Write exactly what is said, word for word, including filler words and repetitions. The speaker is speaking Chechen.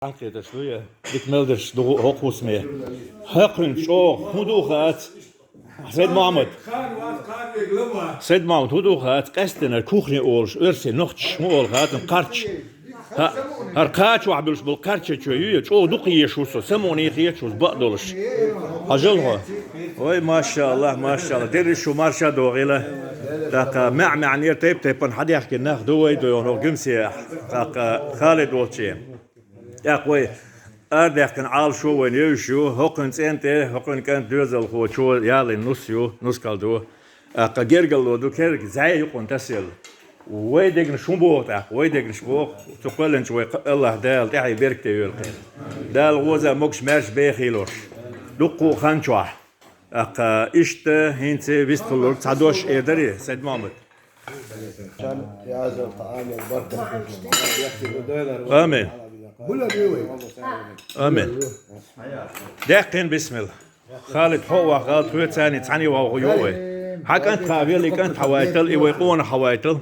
Хьанкхеташ ду я, дика мел дерш ду хӀокхус ме. ХӀокхуьнца чӀогӀа хӀун ду хаац? Сайд-Мохьмад. Сайд-Мохьмад, хӀун ду хаац? Къаьстина кухня олуш, оьрсийн нохчаша хӀун олу хаац, кхарч. ХӀа, хӀара кхача вахь буьлуш болу кхарча чу ю, я чӀогӀа дукха езаш ву со, самукъане хеташ ву, бакъ долуш. Хьажал хьо. Ой, машааллах, машааллах. Дерриш шу марша догӀийла. ТӀаккха маьӀ-маьӀӀера тайп-тайпана хьадаьхкина нах ду вай, ду йону гуьмсе. ТӀаккха Халид волче. ТӀаккха вай арадаьхкина Ӏалашо вайна евзаш ю, хӀокхуьнан цӀен тӀе, хӀокхуьнан кӀант доьзалхочо ялийна нус ю, нускал ду. ТӀаккха гергарло ду, керг зӀе юкъана тасаелла. Вай дегнаш хӀун боху тӀаккха? Вай дегнаш боху, цу кхоьллинчу вай кха-, Аллах Дала тӀаьхье беркате йойла кхин. Дала гӀоза могуш-маьрша бехийла уьш. Дуккха а хан чохь. ТӀаккха иштта хӀинца вистхуьлург цхьа дош эр дарий, Сайд-Мохьмад? Амин. Амин. Даьккхина, бисмилла. Халид, хьо а ваха гӀалат хьоьца, цхьаьний ваха ю вай. Хьан кӀант хьан велла, и кӀант хьан вайтал, и вай къонах хьан вайтал.